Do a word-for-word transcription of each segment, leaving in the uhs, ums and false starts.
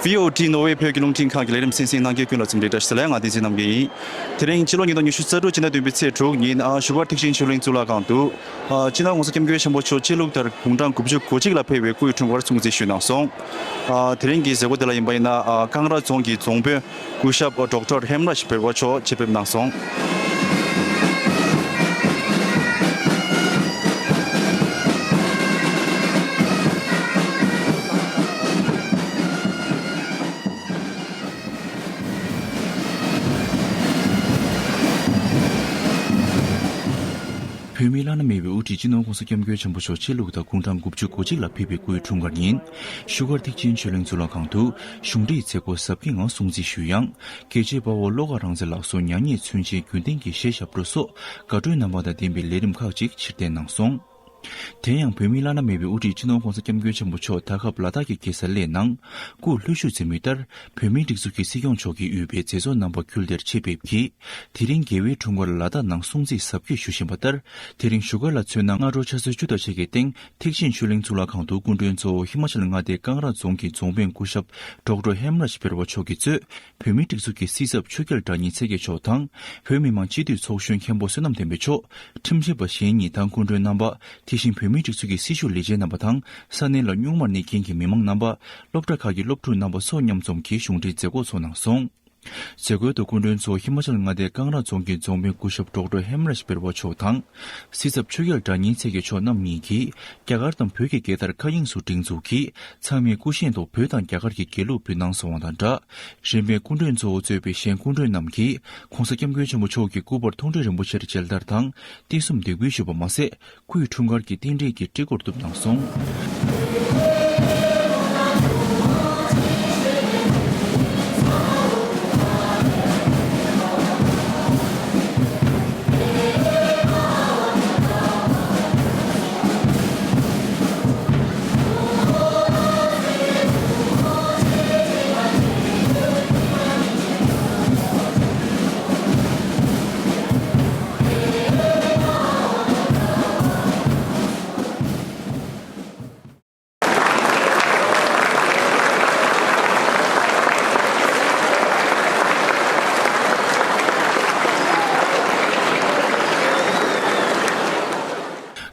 བྷི་ཨོ་ཊི་ནོར་ཝེ་བོད་ཀྱི་རླུང་འཕྲིན་ཁང་གི་ལས་རིམ་གསན་གཟིགས་གནང་མཁན་ཀུན་ལ་འཚམས་འདྲི་བཀྲ་ཤིས་བདེ་ལེགས། ང་བསྟན་འཛིན་རྣམ་རྒྱལ་ཡིན། དེ་རིང་ཕྱི་ལོ་ཉིས་སྟོང་ཉི་ཤུ་རྩ་དྲུག་ཕྱི་ཟླ་བདུན་པའི་ཚེས་དྲུག་ཉིན་ཨ་བཞུགས་སྒར་ཐེག་ཆེན་ཆོས་གླིང་གཙུག་ལག་ཁང་དུ་ཨ་སྤྱི་ནོར་༸གོང་ས་༸སྐྱབས་མགོན་ཆེན་པོ་མཆོག་ཆོས་ལུགས་ལྟར་དགུང་གྲངས་དགུ་བཅུ་གོ་གཅིག་ལ་ཕེབས་པའི་སྐུའི་འཁྲུངས་སྐར་སྲུང་བརྩི་ཞུས་གནང་སོང་། ཨ་དེ་རིང་གི་མཛད་སྒོ་དེ་ལ་ཡིན་པ་ཡིན་ན་ཨ་ཀང་ར་རྫོང་གི་རྫོང་དཔོན་སྐུ་ཞབས་ཌོག་ཊར་ཧེམ་རཱཇ་བེར་བ་མཆོག་ཆེད་ཕེབས་གནང་སོང་། བོད་མིའི་བླ་ན་མེད་པའི་དབུ་ཁྲིད་སྤྱི་ནོར་༸གོང་ས་༸སྐྱབས་མགོན་ཆེན་པོ་མཆོག་ཆོས་ལུགས་དང་དགུང་གྲངས་དགུ་བཅུ་གོ་གཅིག་ལ་ཕེབས་པའི་སྐུའི་འཁྲུངས་སྐར་ཉིན། བཞུགས་སྒར་ཐེག་ཆེན་ཆོས་གླིང་གཙུག་ལག་ཁང་དུ་གཞུང་འབྲེལ་མཛད་སྒོ་གཟབ་རྒྱས་ངང་སྲུང་བརྩི་ཞུས་ཡང་། རྒྱལ་གཅེས་དཔའ་བོ་བློ་དགའ་རང་བཙན་ལགས་སུ་མྱ་ངན་མཚོན་ཆེད་རྒྱུན་ལྡན་གྱི་གཞས་ཞབས་བྲོ་སོགས་དགའ་སྤྲོའི་རྣམ་པ་དང་ལྡན་པའི་ལས་རིམ་ཁག་ཅིག་ཕྱིར་འཐེན་གནང་སོང་། དེ་ཡང་བོད་མིའི་བླ་ན་མེད་པའི་དབུ་ཁྲིད་སྤྱི་ནོར་༸གོང་ས་༸སྐྱབས་མགོན་ཆེན་པོ་མཆོག་ད་སྐབས་ལ་དྭགས་ཀྱི་རྒྱལ་ས་གླེ་ནང་སྐུ་ལྷོད་བཞུད་མཛད་མུས་ལྟར། བོད་མིའི་སྒྲིག་འཛུགས་ཀྱི་སྲིད་སྐྱོང་མཆོག་གིས་དབུས་པའི་མཛད་གཙོ་རྣམ་པ་ཁུལ་དེར་ཆེད་ཕེབས་ཀྱིས། དེ་རིང་རྒྱལ་བའི་འཁྲུངས་སྐར་ལ་དྭགས་ནང་སྲུང་བརྩི་གཟབ་རྒྱས་ཞུ་བཞིན་པ་ལྟར། དེ་རིང་བཞུགས་སྒར་ལ་མཚོན་ན་སྔ་དྲོ་ཆུ་ཚོད་བཅུ་དང་ཕྱེད་ཀའི་སྟེང་ཐེག་ཆེན་ཆོས་གླིང་གཙུག་ལག་ཁང་དུ་སྐུ་མགྲོན་གཙོ་བོ་ཧི་མ་ཅལ་མངའ་སྡེའི་ཀང་ར་རྫོང་གི་རྫོང་དཔོན་སྐུ་ཞབས་ཌོག་ཊར་ཧེམ་རཱཇ་བེར་བ་མཆོག་གིས་གཙོས། བོད་མིའི་སྒྲིག་འཛུགས་ཀྱི་སྲིད་ཚབ་ཆོས་རྒྱལ་དགྲ་གཉེན་ཚེ་རྒྱལ་མཆོག་དང་། བོད་མི་མང་སྤྱི་འཐུས་ཚོགས་གཞོན་མཁན་པོ་བསོད་ནམས་བསྟན་འཕེལ་མཆོག་ཁྲིམས་ཞིབ་པ་གཞན་གཉིས་དང་སྐུ་མགྲོན་རྣམ་པ། དེ་བཞིན་བོད་མིའི་སྒྲིག་འཛུགས་ཀྱི་སྲི་ཞུ་ལས་བྱེད་རྣམ་པ་དང་། ས་གནས་ལ་སྨྱུག་མར་གནས་མཁན་གྱི་མི་མང་རྣམ་པ། སློབ་གྲྭ་ཁག་གི་སློབ་ཕྲུག་རྣམ་པ་སོགས་མཉམ་འཛོམས་ཀྱིས་གཞུང་འབྲེལ་མཛད་སྒོ་ཚོགས་གནང་སོང་། མཛད་སྒོའི་ཐོག་སྐུ་མགྲོན་གཙོ་བོ་ཧི་མ་ཅལ་མངའ་སྡེའི་ཀང་ར་རྫོང་གི་རྫོང་དཔོན་སྐུ་ཞབས་ཌོག་ཊར་ཧེམ་རཱཇ་བེར་བ་མཆོག་དང་། སྲིད་ཚབ་ཆོས་རྒྱལ་དགྲ་གཉེན་ཚེ་རྒྱལ་མཆོག་རྣམ་གཉིས་ཀྱིས། རྒྱ་གར་དང་བོད་ཀྱི་རྒྱལ་དར་མཁའ་དབྱིངས་སུ་སྒྲེང་འཛུགས་ཀྱིས། ཚང་མས་སྐུ་བཞེངས་ཐོག་བོད་དང་རྒྱ་གར་གྱི་རྒྱལ་གླུ་འབུལ་གནང་སོང་བ་དང་སྦྲགས། རིམ་པས་སྐུ་མགྲོན་གཙོ་བོ་གཙོས་པའི་གཞན་སྐུ་མགྲོན་རྣམས་ཀྱིས། ༸གོང་ས་༸སྐྱབས་མགོན་ཆེན་པོ་མཆོག་གི་སྐུ་པར་མཐོང་གྲོལ་རིན་པོ་ཆེར་མཇལ་དར་དང་། རྟེན་གསུམ་འདེགས་འབུལ་ཞུས་པ་མ་ཟད། སྐུའི་འཁྲུངས་སྐར་གྱི་རྟེན་འབྲེལ་གྱི་སྤྲི་གོར་གཏུབ་གནང་སོང་།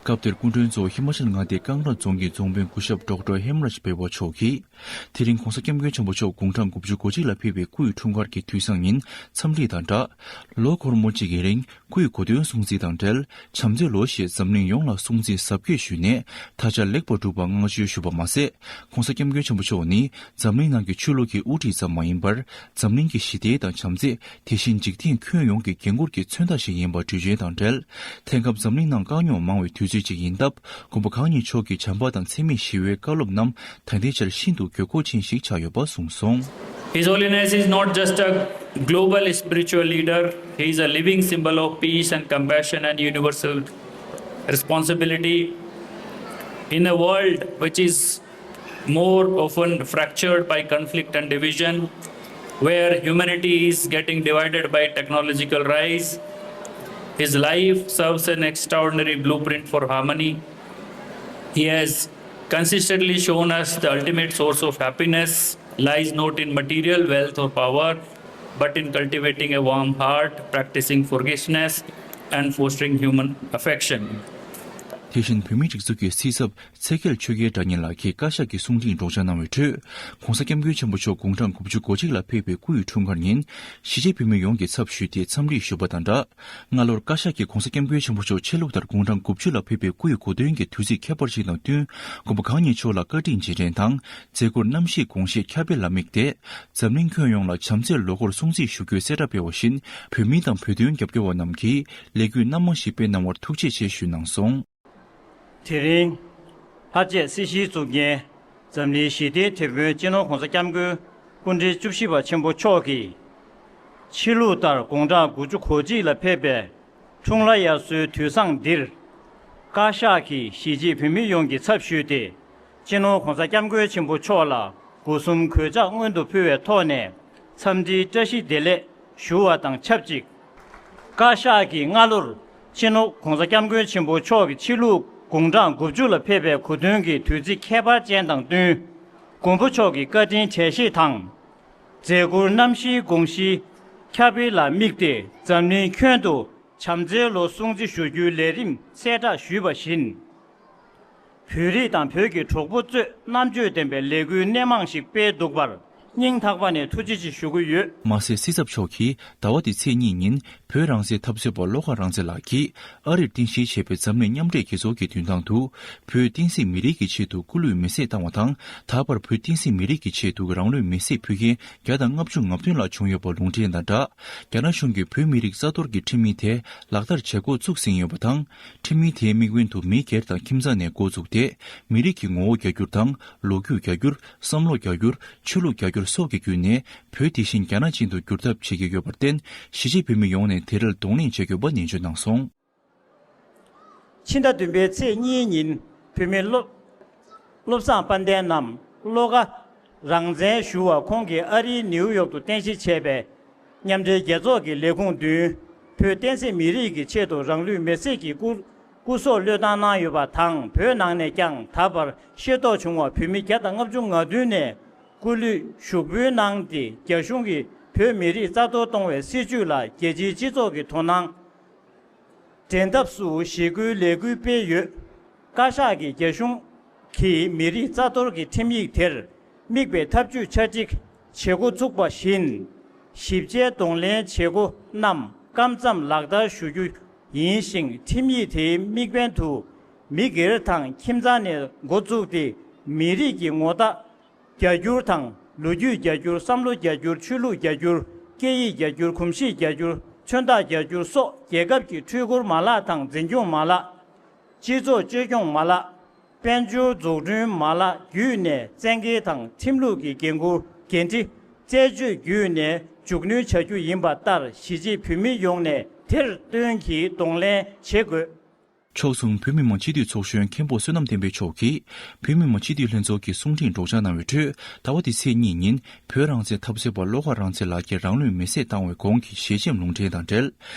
སྐབས་དེར་སྐུ་མགྲོན་གཙོ་བོ་ཧི་མ་ཅལ་མངའ་སྡེའི་ཀང་ར་རྫོང་གི་རྫོང་དཔོན་སྐུ་ཞབས་ཌོག་ཊར་ཧེམ་རཱཇ་བེར་བ་མཆོག་གིས། དེ་རིང་༸གོང་ས་༸སྐྱབས་མགོན་ཆེན་པོ་མཆོག་དགུང་གྲངས་དགུ་བཅུ་གོ་གཅིག་ལ་ཕེབས་པའི་སྐུའི་འཁྲུངས་སྐར་གྱི་དུས་བཟང་ཉིན་འཚམས་འདྲི་དང་སྦྲགས། ལོ་འཁོར་མོ་གཅིག་གི་རིང་སྐུའི་གོ་སྟོན་སྲུང་བརྩི་དང་འབྲེལ། བྱམས་བརྩེའི་ལོ་ཞེས་འཛམ་གླིང་ཡོངས་ལ་སྲུང་བརྩི་གཟབ་རྒྱས་ཞུས་ནས། ད་ཆ་ལེགས་པར་གྲུབ་པ་བསྔགས་བརྗོད་ཞུས་པ་མ་ཟད། ༸གོང་ས་༸སྐྱབས་མགོན་ཆེན་པོ་མཆོག་ནི་འཛམ་གླིང་ནང་གི་ཆོས་ལུགས་ཀྱི་དབུ་ཁྲིད་ཙམ་མ་ཡིན་པར། འཛམ་གླིང་གི་ཞི་བདེ་དང་བྱམས་བརྩེ། དེ་བཞིན་འཇིག་རྟེན་ཁྱོན་ཡོངས་ཀྱི་འགན་འཁུར་གྱི་མཚོན་རྟགས་ཤིག་ཡིན་པ་འགྲེལ་བརྗོད་དང་འབྲེལ། དེང་སྐབས་འཛམ་གླིང་ནང་དཀའ་རྙོག་མང་བའི་དུས་ཚོད་ཅིག་ཡིན་སྟབས། མགོན་པོ་གང་ཉིད་མཆོག་གི་བྱམས་པ་དང་འཚེ་མེད་ཞི་བའི་བཀའ་སློབ་རྣམས་ད་ལྟའི་ཆར་ཤིན་ཏུ་དགོས་མཁོ་ཅན་ཞིག་ཆགས་ཡོད་པ་གསུངས་སོང་། His Holiness is not just a global spiritual leader, he is a living symbol of peace and compassion and universal responsibility. In a world which is more often fractured by conflict and division, where humanity is getting divided by technological rise, his life serves an extraordinary blueprint for harmony. He has consistently shown us the ultimate source of happiness lies not in material wealth or power, but in cultivating a warm heart, practicing forgiveness, and fostering human affection. དེ་བཞིན་བོད་མིའི་སྒྲིག་འཛུགས་ཀྱི་སྲིད་ཚབ་ཚེ་རྒྱལ་ཆོས་རྒྱལ་དགྲ་གཉེན་ལགས་ཀྱིས་བཀའ་ཤག་གི་གསུང་འཕྲིན་སྒྲོག་སྦྱང་གནང་བའི་ཁྲོད། ༸གོང་ས་༸སྐྱབས་མགོན་ཆེན་པོ་མཆོག་དགུང་གྲངས་དགུ་བཅུ་གོ་གཅིག་ལ་ཕེབས་པའི་སྐུའི་འཁྲུངས་སྐར་ཉིན། གཞིས་བྱེས་བོད་མི་ཡོངས་ཀྱིས་ཚབ་ཞུས་ཏེ་འཚམས་འདྲི་ཞུས་པ་དང་སྦྲགས། སྔ་ལོར་བཀའ་ཤག་གིས་༸གོང་ས་༸སྐྱབས་མགོན་ཆེན་པོ་མཆོག་ཆོས་ལུགས་ལྟར་དགུང་གྲངས་དགུ་བཅུ་ལ་ཕེབས་པའི་སྐུའི་གོ་སྟོན་གྱི་དུས་ཚིགས་ཁྱད་པར་ཅན་དང་བསྟུན། མགོན་པོ་གང་ཉིད་མཆོག་ལ་བཀའ་དྲིན་རྗེས་དྲན་དང་། མཛད་སྒོར་རྣམ་ཤེས་དགོངས་བཞེས་ཁྱབ་སྤེལ་ལ་དམིགས་ཏེ། འཛམ་གླིང་ཁྱོན་ཡོངས་ལ་བྱམས་བརྩེའི་ལོ་འཁོར་སྲུང་བརྩི་ཞུ་རྒྱུའི་གསལ་བསྒྲགས་སྤེལ་བ་བཞིན། བོད་མི་དང་བོད་དོན་རྒྱབ་སྐྱོར་བ་རྣམས་ཀྱིས་ལས་འགུལ་སྣ་མང་ཞིག་སྤེལ་གནང་བར་ཐུགས་རྗེ་ཆེ་ཞུས་གནང་སོང་། དེ་རིང་། ལྷར་བཅས་སྲིད་ཞིའི་གཙུག་རྒྱན། འཛམ་གླིང་ཞི་བདེའི་དེད་དཔོན་སྤྱི་ནོར་༸གོང་ས་༸སྐྱབས་མགོན་སྐུ་ཕྲེང་བཅུ་བཞི་པ་ཆེན་པོ་མཆོག་གིས། ཕྱི་ལུགས་ལྟར་དགུང་གྲངས་དགུ་བཅུ་གོ་གཅིག་ལ་ཕེབས་པའི་འཁྲུངས་ལྷ་དབྱར་གསོལ་དུས་བཟང་འདིར། བཀའ་ཤག་གིས་གཞིས་བྱེས་བོད་མི་ཡོངས་ཀྱི་ཚབ་ཞུས་ཏེ། སྤྱི་ནོར་༸གོང་ས་༸སྐྱབས་མགོན་ཆེན་པོ་མཆོག་ལ་སྒོ་གསུམ་གོད་ཆག་སྔོན་དུ་ཕུལ་བའི་ཐོག་ནས། འཚམས་འདྲིའི་བཀྲ་ཤིས་བདེ་ལེགས་ཞུ་བ་དང་ཆབས་ཅིག་བཀའ་ཤག་གིས་སྔ་ལོར་སྤྱི་ནོར་༸གོང་ས་༸སྐྱབས་མགོན་ཆེན་པོ་མཆོག་གི་ཕྱི་ལུགས་དགུང་གྲངས་དགུ་བཅུ་ལ་ཕེབས་པའི་གོ་སྟོན་གྱི་དུས་ཚིགས་ཁྱད་པར་ཅན་དང་བསྟུན། མགོན་པོ་མཆོག་གི་བཀའ་དྲིན་གྲལ་བཤེར་དང་། མཛད་ཁུར་རྣམ་བཞིའི་དགོངས་གཞི་ཁྱབ་སྤེལ་ལ་དམིགས་ཏེ། འཛམ་གླིང་ཁྱོན་དུ་བྱམས་བརྩེའི་ལོ་སྲུང་བརྩི་ཞུ་རྒྱུའི་ལས་རིམ་གསལ་བསྒྲགས་ཞུས་པ་བཞིན། བོད་རིགས་དང་བོད་ཀྱི་གྲོགས་པོ་གཙོས་རྣམ་དཔྱོད་ལྡན་པའི་ལས་འགུལ་སྣེ་མང་ཞིག་སྤེལ་འདུག་པར་སྙིང་ཐག་པ་ནས་ཐུགས་རྗེ་ཆེ་ཞུ་གི་ཡོད། མ་ཟད། སྲིད་ཚབ་མཆོག་གིས་ཟླ་བ་འདིའི་ཚེས་གཉིས་ཉིན། བོད་རང་བཙན་འཐབ་རྩོད་པ་བློ་དགའ་རང་བཙན་ལགས་ཀྱིས་ཨ་རིར་རྟེན་གཞི་བྱས་པའི་འཛམ་གླིང་མཉམ་འབྲེལ་རྒྱལ་ཚོགས་ཀྱི་མདུན་ཐང་དུ། བོད་བསྟན་སྲིད་མི་རིགས་ཀྱི་ཆེད་དུ་སྐུ་ལུས་མེ་བསྲེགས་བཏང་བ་དང་། ད་བར་བོད་བསྟན་སྲིད་མི་རིགས་ཀྱི་ཆེད་དུ་རང་ལུས་མེ་བསྲེགས་ཕུལ་མཁན་བརྒྱ་དང་ལྔ་བཅུ་ང་བདུན་ལྷག་བྱུང་ཡོད་པ་ལུང་འདྲེན་དང་སྦྲགས། རྒྱ་ནག་གཞུང་གིས་བོད་མི་རིགས་རྩ་གཏོར་གྱི་ཁྲིམས་ཡིག་དེ་ལག་བསྟར་བྱེད་འགོ་བཙུགས་ཟིན་ཡོད་པ་དང་། ཁྲིམས་ཡིག་དེའི་དམིགས་འབེན་དུ་མི་སྒེར་དང་ཁྱིམ་ཚང་ནས་འགོ་བཙུགས་ཏེ། མི་རིགས་ཀྱི་ངོ་བོ་རྒྱ་སྒྱུར་དང་། ལོ་རྒྱུས་རྒྱ་སྒྱུར། བསམ་བློ་རྒྱ་སྒྱུར། ཆོས་ལུགས་རྒྱ་སྒྱུར་སོགས་ཀྱི་བརྒྱུད་ནས། བོད་དེ་བཞིན་རྒྱ་ནག་ཅན་དུ་བསྒྱུར་ཐབས་བྱེད་ཀྱི་ཡོད་པར་བརྟེན། གཞིས་བྱེས་བོད་མི་ཡོངས་ནས་དེ་འདྲར་གདོང་ལེན་བྱེད་དགོས་པ་ནན་བརྗོད་གནང་སོང་། ཕྱི་ཟླ་བདུན་པའི་ཚེས་གཉིས་ཉིན། བོད་མི་བློ་བློ་བཟང་དཔལ་ལྡན་ནམ་བློ་དགའ་རང་བཙན་ཞུ་བ་ཁོང་གིས་ཨ་རིའི་ནིའུ་ཡོག་ཏུ་རྟེན་གཞི་བྱས་པའི་མཉམ་འབྲེལ་རྒྱལ་ཚོགས་ཀྱི་ལས་ཁུངས་མདུན། བོད་བསྟན་སྲིད་མི་རིགས་ཀྱི་ཆེད་དུ་རང་ལུས་མེ་བསྲེགས་ཀྱིས་སྐུ་སྐུ་སྲོག་བློས་བཏང་གནང་ཡོད་པ་དང་། བོད་ནང་ནས་ཀྱང་ད་བར་ཤེས་རྟོགས་བྱུང་བ་བོད་མི་བརྒྱ་དང་ལྔ་བཅུ་ང་བདུན་ནས་སྐུ་ལུས་ཞུགས་འབུལ་གནང་སྟེ། རྒྱ་གཞུང་གིས་བོད་མི་རིགས་རྩ་གཏོར་གཏོང་བའི་སྲིད་བྱུས་ལ་རྒྱལ་སྤྱིའི་སྤྱི་ཚོགས་ཀྱི་དོ་སྣང་འདྲེན་ཐབས་སུ་ཞི་རྒོལ་ལས་འགུལ་སྤེལ་ཡོད། བཀའ་ཤག་གིས་རྒྱ་གཞུང་གིས་མི་རིགས་རྩ་གཏོར་གྱི་ཁྲིམས་ཡིག་དེར་དམིགས་པའི་ཐབས་ཇུས་ཆ་སྒྲིག་བྱེད་འགོ་ཚུགས་པ་བཞིན། ཞིབ་དཔྱད་གདོང་ལེན་བྱེད་སྒོ་རྣམས་སྐབས་མཚམས་ལག་བསྟར་ཞུ་རྒྱུ་ཡིན་ཞིང་། ཁྲིམས་ཡིག་དེའི་དམིགས་འབེན་དུ་མི་སྒེར་དང་ཁྱིམ་ཚང་ནས་འགོ་བཙུགས་ཏེ། མི་རིགས་ཀྱི་ངོ་རྟགས་རྒྱ་སྒྱུར་དང་། ལོ་རྒྱུས་རྒྱ་སྒྱུར། བསམ་བློ་རྒྱ་སྒྱུར། ཆོས་ལུགས་རྒྱ་སྒྱུར། སྐད་ཡིག་རྒྱ་སྒྱུར། གོམས་གཤིས་རྒྱ་སྒྱུར། མཚོན་རྟགས་རྒྱ་སྒྱུར་སོགས་རྒྱལ་ཁབ་ཀྱི་འཕྲུལ་འཁོར་མ་ལག་དང་འཛིན་སྐྱོང་མ་ལག། སྤྱི་ཚོགས་བཅོས་སྐྱོང་མ་ལག། དཔལ་འབྱོར་འཛུགས་སྐྲུན་མ་ལག་བརྒྱུད་ནས། བཙན་སྒེར་དང་ཁྲིམས་ལུགས་ཀྱི་འགན་འཁུར་འགན་འཁྲི་རྩད་གཅོད་བརྒྱུད་ནས་མཇུག་སྣོན་བྱ་རྒྱུ་ཡིན་པ་ལྟར། གཞིས་བྱེས་བོད་མི་ཡོངས་ནས་དེར་བསྟུན་གྱིས་གདོང་ལེན་བྱེད་དགོས། ཕྱོགས་མཚུངས། བོད་མི་མང་སྤྱི་འཐུས་ཚོགས་གཞོན་མཁན་པོ་བསོད་ནམས་བསྟན་འཕེལ་མཆོག་གིས། བོད་མི་མང་སྤྱི་འཐུས་ལྷན་ཚོགས་ཀྱི་གསུང་འཕྲིན་སྒྲོག་སྦྱང་གནང་བའི་ཁྲོད། ཟླ་བ་འདིའི་ཚེས་གཉིས་ཉིན། བོད་རང་བཙན་འཐབ་རྩོད་པ་བློ་དགའ་རང་བཙན་ལགས་ཀྱིས་རང་ལུས་མེ་བསྲེགས་བཏང་བའི་གོང་གི་ཞལ་ཆེམས་ལུང་འདྲེན་དང་འབྲེལ།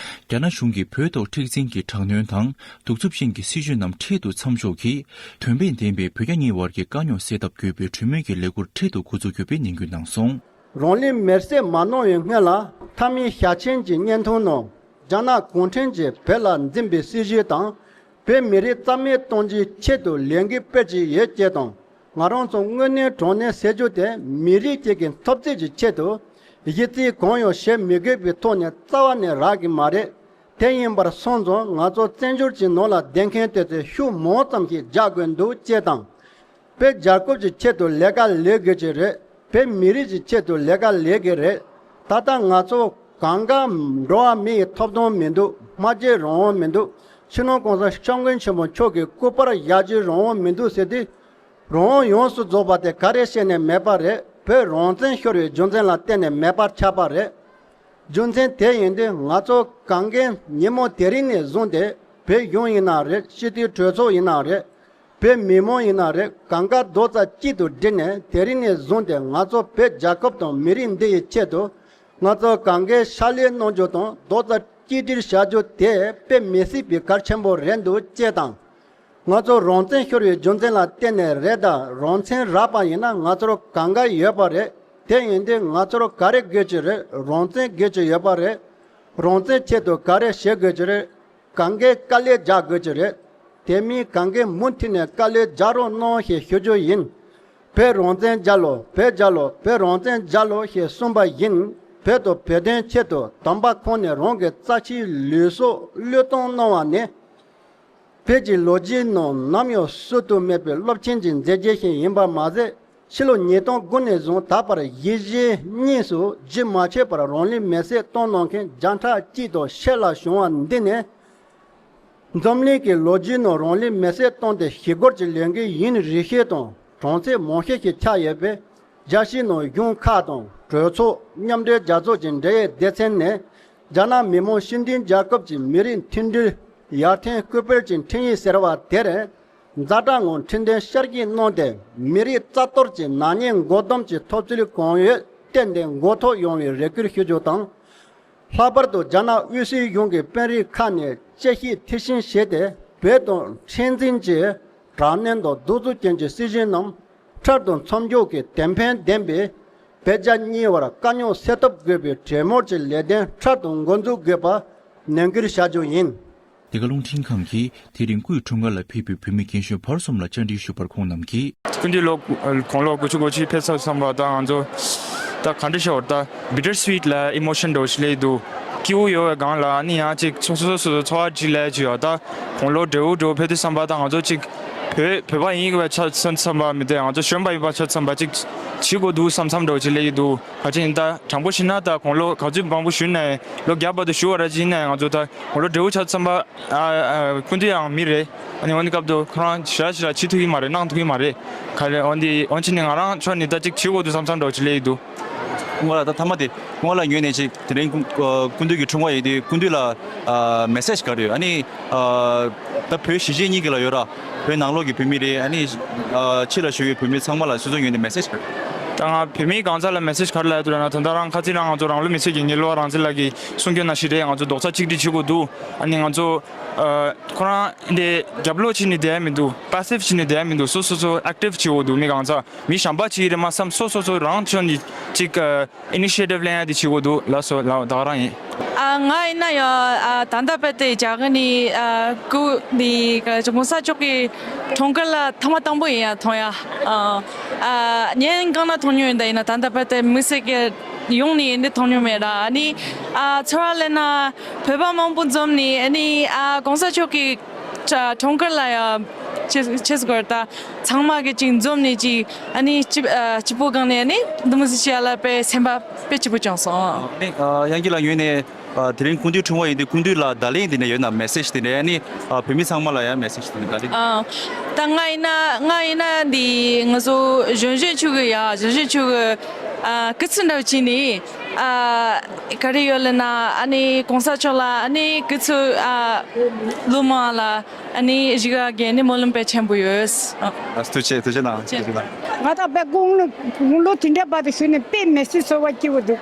རྒྱ་ནག་གཞུང་གིས་བོད་ཐོག་མཁྲེགས་འཛིན་གྱི་དྲག་གནོན་དང་། གདུག་རྩུབ་ཅན་གྱི་སྲིད་བྱུས་རྣམས་འཕྲལ་དུ་མཚམས་འཇོག་གིས། དོན་ཕན་ལྡན་པའི་བོད་རྒྱ་གཉིས་བར་གྱི་དཀའ་རྙོག་སེལ་ཐབས་དགོས་པའི་གྲོས་མོལ་གྱི་ལས་འགུལ་འཕྲལ་དུ་འགོ་འཛུགས་དགོས་པའི་ནན་སྐུལ་གནང་སོང་། རང་ལུས་མེར་སྲེག་མ་གནང་བའི་སྔོན་ལ། མཐའ་མའི་ཞལ་ཆེམས་ཀྱི་སྙན་ཐོ་ནང་། རྒྱ་ནག་གུང་ཁྲན་གྱིས་བོད་ལ་འཛིན་པའི་སྲིད་བྱུས་དང་། བོད་མི་རིགས་རྩ་མེད་གཏོང་རྒྱུའི་ཆེད་དུ་ལས་འགུལ་སྤེལ་གྱི་ཡོད་ཅེས་དང་། ང་རང་ཚོ་དངོས་གནས་དྲང་གནས་ཟེར་རྒྱུ་དེ། མི་རིགས་གཅིག་གི་འཐབ་རྩོད་ཀྱི་ཆེད་དུ། གཞི་རྩའི་གང་ཡང་བྱེད་མི་དགོས་པའི་ཐོག་ནས་རྩ་བ་ནས་རག་གི་མ་རེད། དེ་ཡིན་པར་སོང་ཙང་། ང་ཚོ་བཙན་བྱོལ་གྱི་ནང་ལ་བསྡད་མཁན་དེ་ཚོས་ཤུགས་མང་ཙམ་ཞིག་རྒྱག་དགོས་འདུག་ཅེས་དང་། བོད་རྒྱལ་ཁབ་ཀྱི་ཆེད་དུ་ལས་ཀ་ལས་དགོས་ཀྱི་རེད། བོད་མི་རིགས་ཀྱི་ཆེད་དུ་ལས་ཀ་ལས་དགོས་རེད། ད་ལྟ་ང་ཚོ་གང་ག་འགྲོ་བ་མི་ཡི་ཐོབ་ཐང་མི་འདུག་སྨྲ་བརྗོད་རང་དབང་མི་འདུག་སྤྱི་ནོར་༸གོང་ས་༸སྐྱབས་མགོན་ཆེན་པོ་མཆོག་གི་སྐུ་པར་བཞག་རྒྱུའི་རང་དབང་མི་འདུག་ཟེར་དུས། རང་དབང་ཡོངས་སུ་རྫོགས་པ་དེ་ག་རེ་བྱས་ནས་མེད་པ་རེད། བོད་རང་བཙན་ཤོར་བའི་རྒྱུ་མཚན་ལ་བརྟེན་ནས་མེད་པ་ཆགས་པ་རེད། རྒྱུ་མཚན་དེ་ཡིན་དུས། ང་ཚོ་གང་གས་ཉིན་མོ་དེ་རིང་ནས་བཟུང་སྟེ། བོད་གཞུང་ཡིན་ན་རེད། སྤྱི་འཐུས་གྲོས་ཚོགས་ཡིན་ན་རེད། བོད་མི་མང་ཡིན་ན་རེད། གང་ག་རྡོག་རྩ་གཅིག་ཏུ་བསྒྲིལ་ནས། དེ་རིང་ནས་བཟུང་སྟེ་ང་ཚོ་བོད་རྒྱལ་ཁབ་དང་མི་རིགས་འདི་ཡི་ཆེད་དུ། ང་ཚོ་གང་གས་ཕྱག་ལས་གནང་རྒྱུ་དང་རྡོག་རྩ་གཅིག་སྒྲིལ་བྱ་རྒྱུ་དེ་དཔེ་མི་སྲིད་པའི་གལ་ཆེན་པོ་རེད་འདུག་ཅེས་དང་། ང་ཚོ་རང་བཙན་ཤོར་བའི་རྒྱུ་མཚན་ལ་བརྟེན་ནས་རེད། ད་རང་བཙན་རག་པ་ཡིན་ན་ང་ཚོར་གང་ག་ཡོད་པ་རེད། དེ་ཡིན་དུས་ང་ཚོར་ག་རེ་དགོས་ཀྱི་རེད། རང་བཙན་དགོས་ཀྱི་ཡོད་པ་རེད། རང་བཙན་ཆེད་དུ་ག་རེ་བྱེད་དགོས་ཀྱི་རེད། གང་གས་དཀའ་ལས་རྒྱག་དགོས་ཀྱི་རེད། དེ་མིན་གང་གས་མུ་མཐུད་ནས་དཀའ་ལས་རྒྱག་རོགས་གནང་ཞེས་ཞུ་རྒྱུ་ཡིན། བོད་རང་བཙན་རྒྱལ་ལོ། བོད་རྒྱལ་ལོ། བོད་རང་བཙན་རྒྱལ་ལོ་ཞེས་གསུངས་པ་བཞིན། བོད་དང་བོད་དོན་ཆེད་དུ་དམ་པ་ཁོང་ནས་རང་གི་རྩ་ཆེའི་ལུས་སྲོག་བློས་གཏོང་གནང་བ་ནི། བོད་ཀྱི་ལོ་རྒྱུས་ནང་ནམ་ཡང་བསུ་དུ་མེད་པའི་རླབས་ཆེན་གྱི་མཛད་རྗེས་ཤིག་ཡིན་པ་མ་ཟད། ཕྱི་ལོ་ཉིས་སྟོང་དགུ་ནས་བཟུང་ད་བར་གཞིས་བྱེས་གཉིས་སུ་རྒྱུན་མ་ཆད་པར་རང་ལུས་མེར་སྲེག་གཏོང་གནང་མཁན་བརྒྱ་ཕྲག་གཅིག་དང་ཕྱེད་ལ་བྱུང་བ་འདི་ནི། འཛམ་གླིང་གི་ལོ་རྒྱུས་ནང་རང་ལུས་མེར་སྲེག་བཏང་སྟེ་ཞི་རྒོལ་གྱི་ལས་འགུལ་ཡུན་རིང་ཤོས་དང་གྲངས་ཚད་མང་ཤོས་ཤིག་ཆགས་ཡོད་པས། རྒྱལ་སྤྱིའི་ནང་གཞུང་ཁག་དང་གྲོས་ཚོགས། མཉམ་འབྲེལ་རྒྱལ་ཚོགས་ཀྱི་འབྲེལ་ཡོད་སྡེ་ཚན་ནས། རྒྱ་ནག་མི་དམངས་སྤྱི་མཐུན་རྒྱལ་ཁབ་ཀྱི་མི་རིགས་མཐུན་སྒྲིལ་ཡར་ཐོན་སྐུལ་སྤེལ་གྱི་ཁྲིམས་ཡིག་ཟེར་བ་དེར། ཛ་དྲག་ངང་ཁྲིམས་དོན་བསྐྱར་བཅོས་གནང་སྟེ། མི་རིགས་རྩ་གཏོར་གྱི་ནག་ཉེས་འགོག་སྡོམ་གྱི་ཐོབ་ཚུལ་གང་ཡོད་བསྟན་ཏེ་འགོག་ཐབས་ཡོང་བའི་རེ་སྐུལ་ཞུ་རྒྱུ་དང་། ལྷག་པར་དུ་རྒྱ་ནག་དབུས་སའི་གཞུང་གི་དཔོན་རིགས་ཁག་ནས་དཔྱད་ཞིབ་མཐིལ་ཕྱིན་བྱས་ཏེ། བོད་དུ་མཁྲེགས་འཛིན་གྱི་དྲག་གནོན་དང་གདུག་རྩུབ་ཅན་གྱི་སྲིད་བྱུས་རྣམས་ འཕྲལ་དུ་མཚམས་འཇོག་གིས་དེ་ཕན་ལྡན་པའི་བོད་རྒྱ་གཉིས་བར་དཀའ་རྙོག་སེལ་ཐབས་དགོས་པའི་གྲོས་མོལ་གྱི་ལས་དོན་འཕྲལ་དུ་འགོ་འཛུགས་དགོས་པ་ནན་སྐུལ་བྱ་རྒྱུ་ཡིན། འདི་ག་རླུང་འཕྲིན་ཁང་གིས་དེ་རིང་སྐུའི་འཁྲུངས་སྐར་ལ་ཕེབས་པའི་བོད་མི་རྒན་གཞོན་བར་གསུམ་ལ་བཅར་འདྲི་ཞུས་པར་ཁོང་རྣམས་ཀྱིས། སྐུ་མདུན་ལོ་དགུ་དགུང་ལོ་དགུ་བཅུ་གོ་གཅིག་ཕེབས་ཚར་བསམ་པ་དང་ང་ཚོ་ད་ག་འདྲ་ཤོར་ད་bitter sweet ལ་emotion འདྲ་བོ་ཞིག་སླེབས་འདུག་སྐྱིད་པོ་ཡོད་པའི་སྒང་ལ་ཨ་ནི་ཡང་ཅིག་སོ་སོ་སོ་སོ་འཚོ་བ་སྒྲིག་ལས་ཅིག་ཡོད་ད་དགུང་ལོ་བགྲེས་པོ་བགྲེས་པོ་ཕེབས་དུས་བསམ་པ་དང་ང་ཚོ་ཅིག་བོད་བོད་པ་ཡིན་པའི་ཆ་ཚང་བསམ་པ་མི་འདུག་ང་ཚོ་གཞོན་པ་ཡིན་པ་ཆ་ཚང་བ་ཅིག་བྱེད་དགོས་འདུག་བསམ་བསམ་འདྲ་བོ་ཅིག་སླེབས་ཀྱི་འདུག་ག་ཅིག་ཡིན་ད་དྲང་པོ་བཤད་ན་ད་དགུང་ལོ་ག་ཚོད་མང་པོ་བཞུགས་ནའི་ལོ་བརྒྱ་བར་དུ་བཞུགས་པ་ར་ཅིག་ཡིན་ནའི་ང་ཚོ་ད་དགུང་ལོ་བགྲེས་པོ་ཆ་ཚང་བ། ཨ་ཨ་སྐུ་མདུན་ཡང་མི་རེད། ཨ་ནི་འོན་ཏེ་སྐབས་དུ་ཁོ་རང་ཞེ་དྲག་ཞེ་དྲག་བྱེད་ཐུབ་ཀྱི་མ་རེད་གནང་ཐུབ་ཀྱི་མ་རེད། ག་རེ་འོན་ཏེ་འོན་ཅི་ནི་ང་རང་ཕྱོགས་ནས་ད་ཅིག་བྱེད་དགོས་འདུག་བསམ་བསམ་འདྲ་བོ་ཅིག་སླེབས་ཀྱི་འདུག་སྔོན་ལ་ད་ཐ་མ་དེ་སྔོན་ལ་ཉོས་ནས་ཅིག་དེ་རིང་སྐུ་སྐུ་མདུན་གྱི་འཁྲུངས་སྐར་ཡིན་དུས་སྐུ་མདུན་ལ་ཨ་མེ་སེ་ཇི་ག་རེ་ཡོད་ཨ་ནི་ཨ་ད་བོད་གཞིས་བྱེས་གཉིས་ཀྱི་ལ་ཡོད་ར་བོད་ནང་ལོགས་ཀྱི་བོད་མི་རེད་ཨ་ནི་ཨ་ཕྱི་ལ་བཞུགས་ཡོད་བོད་མི་ཚང་མ་ལ་སོ་སོ་ངོས་ནས་མེ་སེ་ཇི་ག་རེ་ཡོད། ད་ང་བོད་མི་གང་ཟག་ལ་མེ་སེ་ཇི་ག་རེ་ལབ་ཡ་འདུག་ལབ་ན་ད་ལྟ་རང་ཁ་ཚིག་རང་ང་ཚོ་རང་ལུས་མེ་སྲེག་གི་ངེས་ལོ་རང་བཙན་ལགས་ཀྱིས་གསུང་སྐྱོན་ནང་བཞིན་རེད་ང་ཚོ་རྡོག་རྩ་གཅིག་སྒྲིལ་བྱེད་དགོས་འདུག་ཨ་ནི་ང་ཚོ་ཨ་ཁོ་རང་འདི་རྒྱབ་ལོག་བྱས་ནས་བསྡད་ཡ་མི་འདུག passive བྱས་ནས་བསྡད་ཡ་མི་འདུག་སོ་སོ་སོ་active བྱེད་དགོས་འདུག་མི་གང་ཟག་མི་གཞན་པ་བྱེད་ཀྱི་རེད་མ་བསམ་སོ་སོ་སོ་རང་ཕྱོགས་ནས་ཅིག་ཨ་initiative ལེན་ཡ་དེ་བྱེད་དགོས་འདུག་ལགས་སོ་ལགས་ད་ག་རང་ཡིན། ཨ་ང་ཡིན་ན་ཡང་ཨ་ད་ལྟ་བར་དུ་རྒྱ་གར་ནས་ཨ་སྐུ་འདི་གོང་ས་མཆོག་གི་འཁྲུངས་སྐར་ལ་ཐེངས་མ་དང་པོ་ཡིན་ཡ་མཐོང་ཡ། ཨ་ཨ་ཉིན་གང་ན་མཐོང་མྱོང་ཡིན་ད་ཡིན་ན་ད་ལྟ་བར་དུ་མི་སེར་གྱི་ཡོང་ནས་འདི་མཐོང་མྱོང་མེད་ར་ཨ་ནི་ཨ་ཚོར་བ་ལེན་ན་བོད་པ་མང་པོ་འཛོམས་ནས་ཨ་ནི་ཨ་གོང་ས་མཆོག་གི་ཁྲ་འཁྲུངས་སྐར་ལ་ཡ་ཆེ་ཆེ་སྐོར་ད་ཚང་མ་གི་ཅིག་འཛོམས་ནས་ཅིག་ཨ་ནི་སྐྱིད་ཨ་སྐྱིད་པོ་གང་ནས་ཨ་ནི་འདི་མོ་ཟིག་བྱས་ལ་དཔེ་སེམས་པ་དཔེ་སྐྱིད་པོ་བྱུང་སོང་། ཨ་ནི་ཨ་ཡང་གི་ལ་ཡོད་ནས། ཨ་དེ་རིང་སྐུ་མདུན་འཁྲུངས་པ་ཡིན་དུས་སྐུ་མདུན་ལ་བརྡ་ལན་དེ་འདྲ་ཡོད་ན་མེ་སེ་ཇི་དེ་འདྲ་ཡ་ནི་ཨ་བོད་མི་ཚང་མ་ལ་ཡང་མེ་སེ་ཇི་དེ་འདྲ་བརྡ་ལན། ཨ་ད་ང་ཡིན་ན་ང་ཡིན་ན་འདི་ང་ཚོ་གཞོན་གཞོན་ཆུ་གི་ཡ་གཞོན་གཞོན་ཆུ་གི་ཨ་སྐུ་ཚེ་འདྲ་བ་ཅིག་ནི་ཨ་ག་རེ་ཡོད་ལ་ན་ཨ་ནི་གོང་ས་མཆོག་ལ་ཨ་ནི་སྐུ་ཚེ་ཨ་ལོ་མང་ལ་ཨ་ནི་གཞིས་ཀ་གི་ནི་སྨོན་ལམ་དཔེ་ཆེན་པོ་ཡོད། ཨ་ཐུགས་རྗེ་ཐུགས་རྗེ་གནང་ཐུགས་རྗེ་གནང་། ང་ད་དཔེ་དགུང་ལོ་དགུང་ལོ་དེ་འདྲ་བར་དུ་བཞུགས་ནས་དཔེ་མི་སྲིད་ཚོར་བ་སྐྱིད་པོ་འདུག་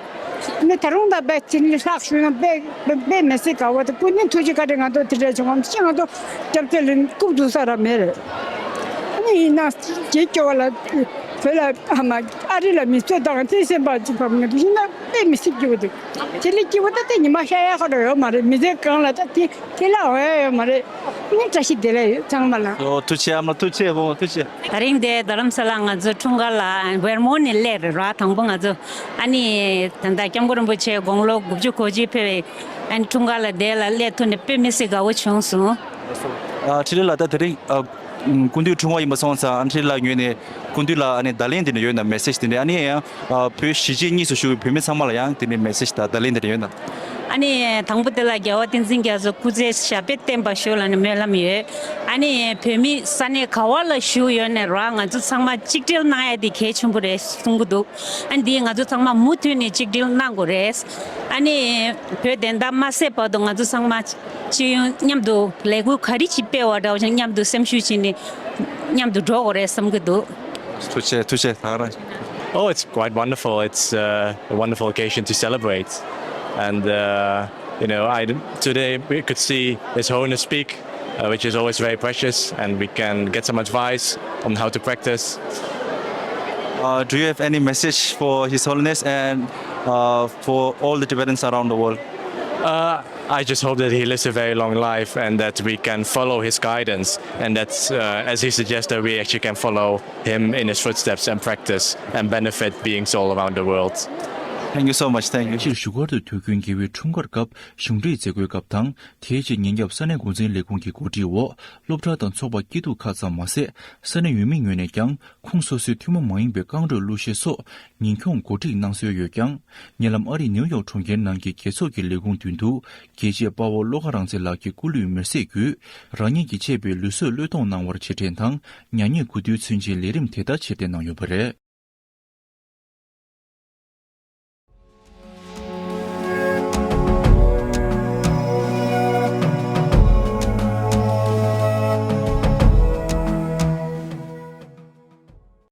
ནི་ད་རུང་ད་དཔེ་དེ་ནི་ལྷག་ཞུས་ན་དཔེ་དཔེ་མི་སྲིད་དགའ་བ་དང་སྐུ་ཉིད་ཐུགས་རྗེ་བཀའ་དྲིན་ང་ཚོ་དེ་འདྲ་བྱུང་བ་ཤི་ང་ཚོ་སྐྱབས་བཅོལ་ལ་སྐུབ་འདུག་ས་ར་མེད་རེད། ཨ་ནི་ཡིན་ན་རྗེས་སྐྱོ་བ་ལ་བོད་ལ་ཨ་མ་ཨ་རི་ལ་མི་ཚོ་དང་དེ་སེམས་པ་གཅིག་པ་ང་ཚོ་ཡིན་ན་དཔེ་མི་སྲིད་སྐྱིད་པོ་འདུག་དེ་ལས་སྐྱིད་པོ་ད་དེ་ཉི་མ་ཤར་ཡ་ཁ་ར་ཡོད་མ་རེད། མི་ཚེ་གང་ལ་ད་དེ་དེ་ལ་འོང་ཡ་ཡོད་མ་རེད། ངས་བཀྲ་ཤིས་བདེ་ལེགས་ཡོད་ཚང་མ་ལ། ཨོ་ཐུགས་རྗེ་ཆེ་ཨ་མ་ཐུགས་རྗེ་ཆེ་བུ་མོ་ཐུགས་རྗེ་ཆེ། ད་རིང་འདི་རྡ་རམ་ས་ལ་ང་ཚོ་འཁྲུངས་སྐར་ལ་ཝེར་མོ་ནས་སླེབས་རེད་ར། དང་པོ་ང་ཚོ་ཨ་ནི་ད་ལྟ་སྐྱབས་མགོན་རིན་པོ་ཆེ་དགུང་ལོ་དགུ་བཅུ་གོ་གཅིག་ཕེབས་པའི་ཨ་ནི་འཁྲུངས་སྐར་ལ་འདི་ལ་སླེབས་ཐུབ་ནས་དཔེ་མི་སྲིད་དགའ་བོ་བྱུང་སོང་། ཨ་འཕྲིན་ལས་ལགས་ད་དེ་རིང་ཨ་སྐུ་མདུན་འཁྲུངས་པ་ཡིན་པ་སོང་ཙང་ཨ་འཕྲིན་ལས་ལགས་ངོས་ནས་སྐུ་མདུན་ལ་ཨ་ནི་བརྡ་ལན་དེ་འདྲ་ཡོད་ན་མེ་སེ་ཇི་དེ་འདྲ་ཨ་ནི་ཡང་ཨ་བོད་གཞིས་བྱེས་གཉིས་སུ་བཞུགས་པའི་བོད་མི་ཚང་མ་ལ་ཡང་དེ་འདྲའི་མེ་སེ་ཇི་དང་བརྡ་ལན་དེ་འདྲ་ཡོད་ན། ཨ་ནི་དང་པོ་དེ་ལ་རྒྱལ་བ་བསྟན་འཛིན་རྒྱ་མཚོ་སྐུ་ཚེ་ཞབས་པད་བརྟན་པར་ཤོག་ལབ་ནས་སྨོན་ལམ་ཡོད། ཨ་ནི་བོད་མི་ས་གནས་ག་བ་ལ་བཞུགས་ཡོད་ནའི་ར་ང་ཚོ་ཚང་མ་གཅིག་སྒྲིལ་གནང་ཡ་དེ་གལ་ཆེན་པོ་རེད་གསུང་གི་འདུག་ཨ་ནི་འདི་ང་ཚོ་ཚང་མ་མུ་མཐུད་ནས་གཅིག་སྒྲིལ་གནང་དགོས་རེད། ཨ་ནི་བོད་བདེན་མཐའ་མ་གསལ་བར་དུ་ང་ཚོ་ཚང་མ་སྤྱི་ཡོངས་མཉམ་དུ་ལས་འགུལ་ག་རེ་ཅིག་སྤེལ་བ་འདྲ་བ་ཞིག་མཉམ་དུ་སེམས་ཤུགས་བྱས་ནས་མཉམ་དུ་འགྲོ་དགོས་རེད་བསམ་གྱི་འདུག་ཐུགས་རྗེ་ཆེ་ཐུགས་རྗེ་ཆེ་ད་ག་རང་། Oh, it's quite wonderful. It's uh, a wonderful occasion to celebrate. And, uh, you know, I, today we could see His Holiness speak, uh, which is always very precious, and we can get some advice on how to practice. Uh, do you have any message for His Holiness and uh, for all the Tibetans around the world? Uh, I just hope that he lives a very long life and that we can follow his guidance, and that, uh, as he suggested, we actually can follow him in his footsteps and practice and benefit beings all around the world. Thank you so much. Thank you. སྤྱིར་བཞུགས་སྒར་དུ་དུས་རྒྱུན་རྒྱལ་བའི་འཁྲུངས་སྐར་སྐབས་གཞུང་འབྲེལ་མཛད་སྒོའི་སྐབས་དང་དེའི་རྗེས་ཉིན་རྒྱབ་ས་གནས་འགོ་འཛིན་ལས་ཁུངས་ཀྱི་གོ་སྒྲིག་འོག་སློབ་གྲྭ་དང་ཚོགས་པ་སྐྱིད་སྡུག་ཁག་ཙམ་མ་ཟད་ས་གནས་ཡུལ་མི་ངོས་ནས་ཀྱང་ཁོང་སོ་སོའི་ཐུན་མོང་མ་ཡིན་པའི་རྐང་རུས་གླུ་གཞས་སོགས་ཉིན་འཁྱོངས་གོ་སྒྲིག་གནང་སྲོལ་ཡོད་ཀྱང་། ཉེ་ལམ་ཨ་རིའི་ནིའུ་ཡོག་གྲོང་ཁྱེར་ནང་གི་རྒྱལ་ཚོགས་ཀྱི་ལས་ཁུངས་མདུན་དུ་རྒྱལ་གཅེས་དཔའ་བོ་བློ་དགའ་རང་བཙན་ལགས་ཀྱི་སྐུ་ལུས་མེར་སྲེག་བརྒྱུད་རང་ཉིད་ཀྱི་གཅེས་པའི་ལུས་གསོས་བློས་གཏོང་གནང་བར་རྗེས་དྲན་དང་མྱ་ངན་གུས་འདུད་མཚོན་ཆེད་ལས་རིམ་དེ་ལྟར་ཕྱིར་འཐེན་གནང་ཡོད་པ་རེད།